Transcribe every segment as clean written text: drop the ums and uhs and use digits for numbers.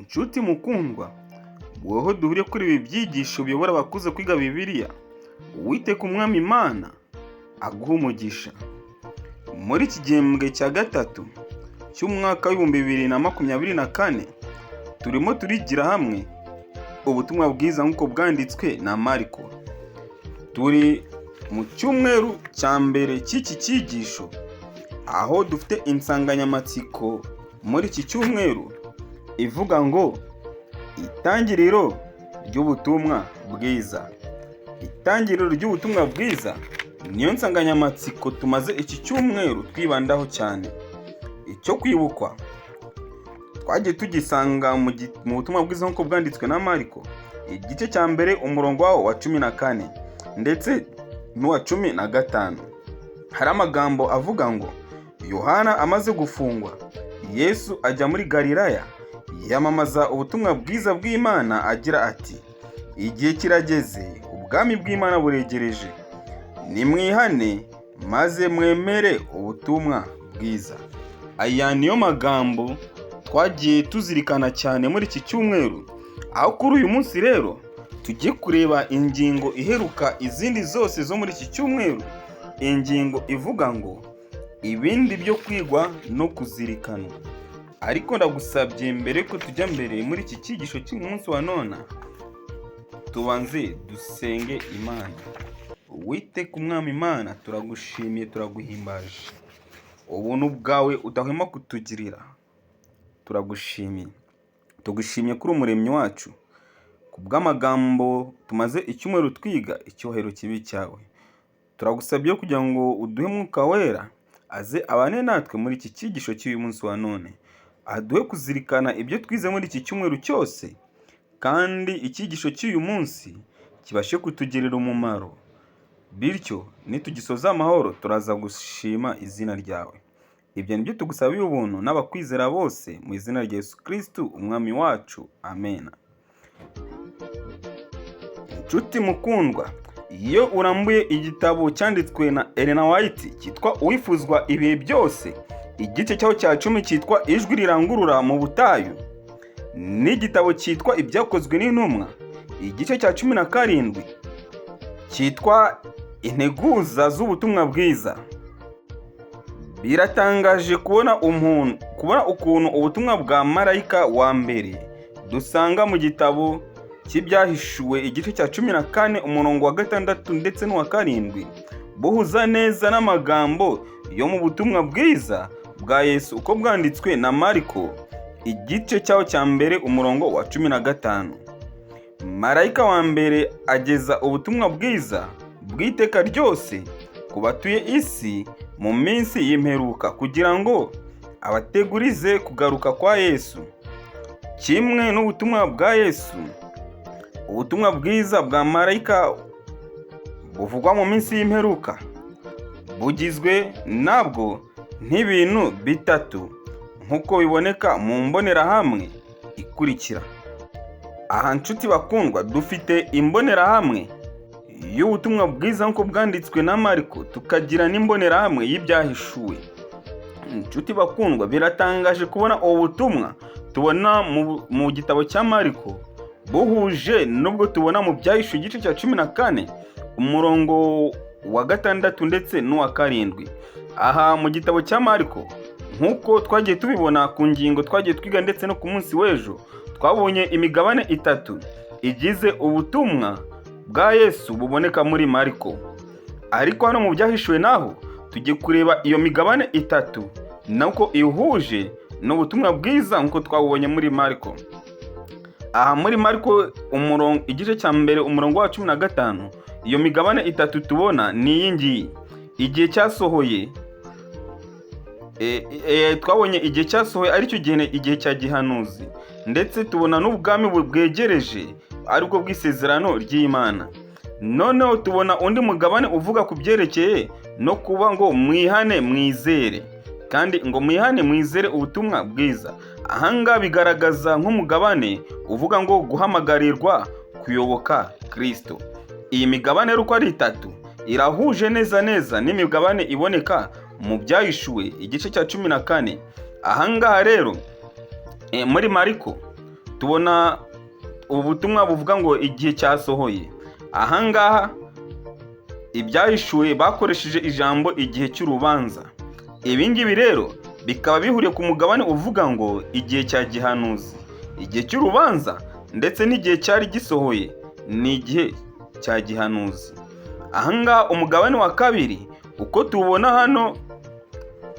Nshuti mukundwa, wowe duhuriye kuri ibi byigisho biyobora abakuze kwiga Bibiliya, Uwiteka Umwami Imana aguhe umugisha. Muri iki gihembwe cya gatatu cy'umwaka w'2024, turimo turigira hamwe ubutumwa bwiza nk'uko bwanditswe na Mariko. Turi mu cyumweru cya mbere cy'iki cyigisho, aho dufite insanganyamatsiko muri iki cyumweru ivuga ngo itangiriro ry'ubutumwa bwiza. Itangiriro ry'ubutumwa bwiza niyo nsanganyamatsiko tumaze iki cyumweru twibandaho cyane. Icyo kwibukwa twagiye tugisanga mu butumwa bwiza nk'uko bwanditswe na Mariko, igice cya mbere, umurongo wawo wa 14 ndetse n'uwa 15. Hari amagambo avuga ngo: "Yohana amaze gufungwa, Yesu ajya muri Galilaya yamamaza ubutumwa bwiza bw'Imana agira ati: 'Igihe kirageze, ubwami bw'Imana buregereje, nimwihane maze mwemere ubutumwa bwiza.'" Aya niyo magambo twagiye tuzirikana cyane muri iki cyumweru, aho kuri uyu munsi rero tugiye kureba ingingo iheruka izindi zose zo muri iki cyumweru, ingingo ivuga ngo ibindi byo kwigwa no kuzirikanwa. Ariko ndagusabye, mbere ko tujya mbere muri iki cyigisho cy'umunsi wa none, tubanze dusenge Imana. Uwiteka Umwami Imana, turagushimiye, turaguhimbaje ubuntu bwawe udahwema kutugirira. Turagushimiye, tugushimiye kuri Umuremyi wacu, ku bw'amagambo tumaze icyumweru twiga. Icyubahiro kibe icyawe. Turagusabye kugira ngo uduhe Mwuka Wera, aze abane natwe muri iki cyigisho cy'uyu munsi wa none, aduhe kuzirikana ibyo twize muri iki cyumweru cyose, kandi icyigisho cy'uyu munsi kibashe kutugirira umumaro. Bityo nitugisoza amahoro, turaza gushima izina ryawe. Ibyo nibyo tugusabiye ubuntu n'abakwizera bose, mu izina rya Yesu Kristu Umwami wacu, amen. Inshuti mukundwa, iyo urambuye igitabo cyanditswe na Elena White cyitwa Uwifuzwa Ibihe Byose, igice cyaho cya 10 cyitwa Ijwi Rirangurura mu Butayu, n'igitabo cyitwa Ibyakozwe n'Intumwa, igice cya 17 cyitwa Integuza z'Ubutumwa Bwiza, biratangaje kubona umuntu kubona ukuntu ubutumwa bwa marayika wa mbere dusanga mu gitabo cy'Ibyahishuwe, igice cya 14, umurongo wa 6 ndetse n'uwa 7, buhuza neza n'amagambo yo mu butumwa bwiza bwa Yesu uko bwanditswe na Mariko, igice cyaho cya mbere, umurongo wa 15. Marayika wa mbere ageza ubutumwa bwiza bw'iteka ryose ku batuye isi mu minsi y'imperuka, kugira ngo abategurize kugaruka kwa Yesu. Kimwe n'ubutumwa bwa Yesu, ubutumwa bwiza bwa marayika buvugwa mu minsi y'imperuka bugizwe nabwo n'ibintu bitatu, nk'uko biboneka mu mbonerahamwe ikurikira. Aha, nshuti bakundwa, dufite imbonerahamwe y'ubutumwa bwiza nk'uko bwanditswe na Mariko, tukagira n'imbonerahamwe y'Ibyahishuwe. Inshuti bakundwa, biratangaje kubona ubu butumwa tubona mu gitabo cya Mariko buhuje n'ubwo tubona mu Byahishuwe, igice cya 14, umurongo wa 6 ndetse n'uwa 7. Aha mu gitabo cya Mariko, nk'uko twagiye tubibona ku ngingo twagiye twiga ndetse no ku munsi w'ejo, twabonye imigabane itatu igize ubutumwa bwa Yesu buboneka muri Mariko. Ariko hano mu Byahishuwe naho tugiye kureba iyo migabane itatu nuko ihuje n'ubutumwa bwiza nk'uko twabubonye muri Mariko. Aha muri Mariko, umurongo, igice cya mbere, umurongo wa 15, iyo migabane itatu tubona ni iyi ngiyi: igihe cyasohoye. Twabonye igihe cyasohoye, aricyo gihe, igihe cya gihanuzi, ndetse tubona n'ubwami bwegereje, aribwo bw'isezerano ry'Imana. Noneho tubona undi mugabane uvuga ku byerekeye no kuba ngo mwihane mwizere, kandi ngo mwihane mwizere ubutumwa bwiza. Ahangaha bigaragaza nk'umugabane uvuga ngo guhamagarirwa kuyoboka Kristo. Iyi migabane rero uko ari itatu irahuje neza neza n'imigabane iboneka mu Byahishuwe, igice cya 14. Ahangaha rero muri Mariko Tubona ubutumwa buvuga ngo igihe cyasohoye. Ahangaha Ibyahishuwe bakoresheje ijambo igihe cy'urubanza. Ibi ngibi rero bikaba bihuriye ku mugabane uvuga ngo igihe cya gihanuzi, igihe cy'urubanza ndetse n'igihe cyari gisohoye ni igihe cya gihanuzi. Ahangaha umugabane wa kabiri uko tuwubona hano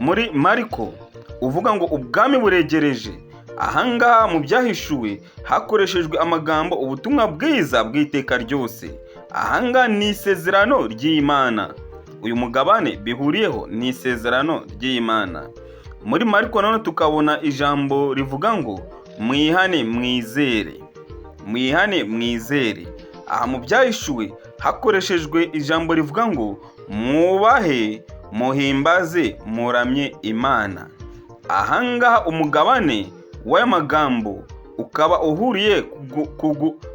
muri Mariko uvuga ngo ubwami buregereje. Ahangaha mu Byahishuwe hakoreshejwe amagambo ubutumwa bwiza bw'iteka ryose. Ahangaha ni isezerano ry'Imana. Uyu mugabane bihuriyeho ni isezerano ry'Imana. Muri Mariko nanone tukabona ijambo rivuga ngo mwihane mwizere, mwihane mwizere. Aha mu Byahishuwe hakoreshejwe ijambo rivuga ngo mwubahe, muhimbaze, muramye Imana. Ahangaha umugabane w'aya magambo ukaba uhuriye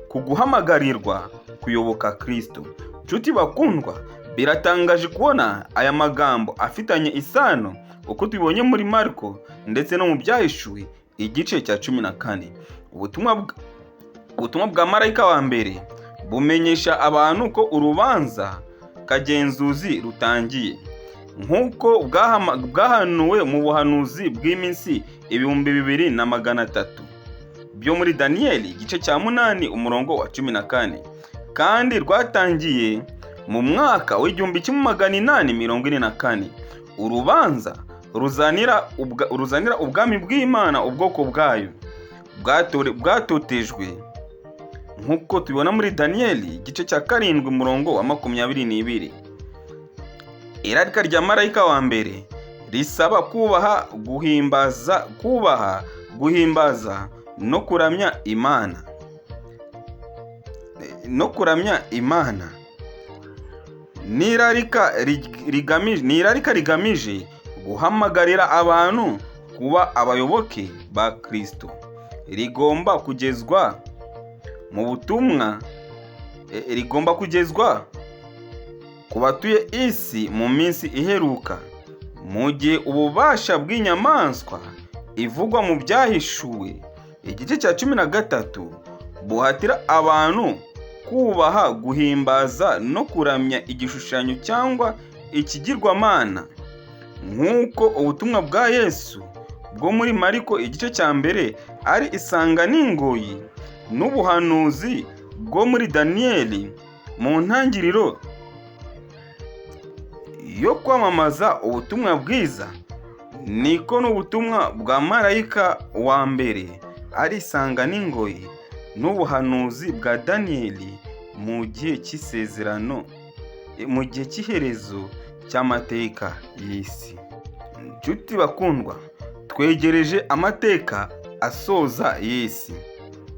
ku guhamagarirwa kuyoboka Kristo. Nshuti bakundwa, biratangaje kubona aya magambo afitanye isano uko tubibonye muri Mariko ndetse no mu Byahishuwe igice cya 14. Ubutumwa bwa marayika wa mbere bumenyesha abantu ko urubanza kagenzuzi rutangiye, nk'uko bwahanuwe mu buhanuzi bw'iminsi 2300 byo muri Daniyeli igice cya 8 umurongo wa 14, kandi rwatangiye mu mwaka w'1844. Urubanza ruzanira ubwami bw'Imana ubwoko bwayo bwatotejwe, nk'uko tubibona muri Daniyeli igice cya 7 umurongo wa 22. Irarika rya marayika wa mbere risaba kubaha, guhimbaza, kubaha, guhimbaza no kuramya Imana, no kuramya Imana. Ni irarika rigamije guhamagarira abantu kuba abayoboke ba Kristo. Rigomba kugezwa mu butumwa, rigomba kugezwa ku batuye isi mu minsi iheruka, mu gihe ububasha bw'inyamaswa ivugwa mu Byahishuwe igice cya 13 buhatira abantu kubaha, guhimbaza no kuramya igishushanyo cyangwa ikigirwamana, nk'uko ubutumwa bwa Yesu bwo muri Mariko igice cya 1 ari isanganingoyi n'ubuhanuzi bwo muri Daniyeli mu ntangiriro yo kwamamaza ubutumwa bwiza, niko n'ubutumwa bwa marayika wa mbere ari isanganingoyi n'ubuhanuzi bwa Daniyeli mu gihe cy'isezerano, mu gihe cy'iherezo cy'amateka y'isi. Nshuti bakundwa, twegereje amateka asoza y'isi,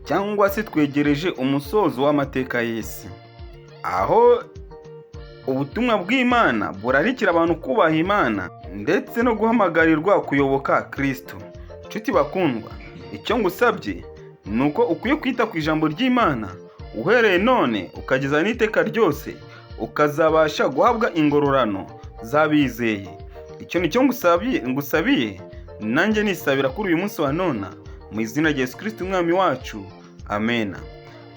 cyangwa se twegereje umusozo w'amateka y'isi, aho ubutumwa bw'Imana burarikira abantu kubaha Imana ndetse no guhamagarirwa kuyoboka Kristo. Nshuti bakundwa, icyo ngusabye ni uko ukwiye kwita ku ijambo ry'Imana uhereye none ukageza n'iteka ryose, ukazabasha guhabwa ingororano z'abizeye. Icyo ni cyo ngusabiye nanjye nisabira kuri uyu munsi wa none, mu izina rya Yesu Kristo umwami wacu, amena.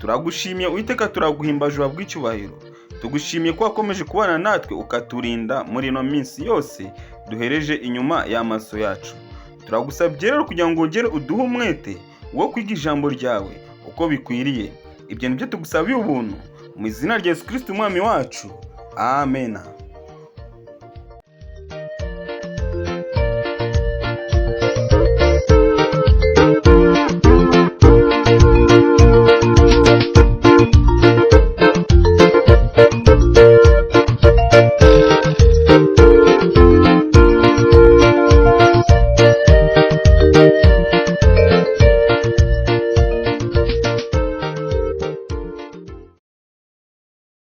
Turagushimiye Uwiteka, turaguhimbaje, uhabwa icyubahiro. Tugushimiye ko wakomeje kubana natwe ukaturinda muri ino minsi yose duhereje inyuma y'amaso yacu. Turagusabye rero kugira ngo wongere uduhe umwete wo kwiga ijambo ryawe uko bikwiriye. Ibyo nibyo tugusabiye ubuntu mu izina rya Yesu Kristo umwami wacu, amena.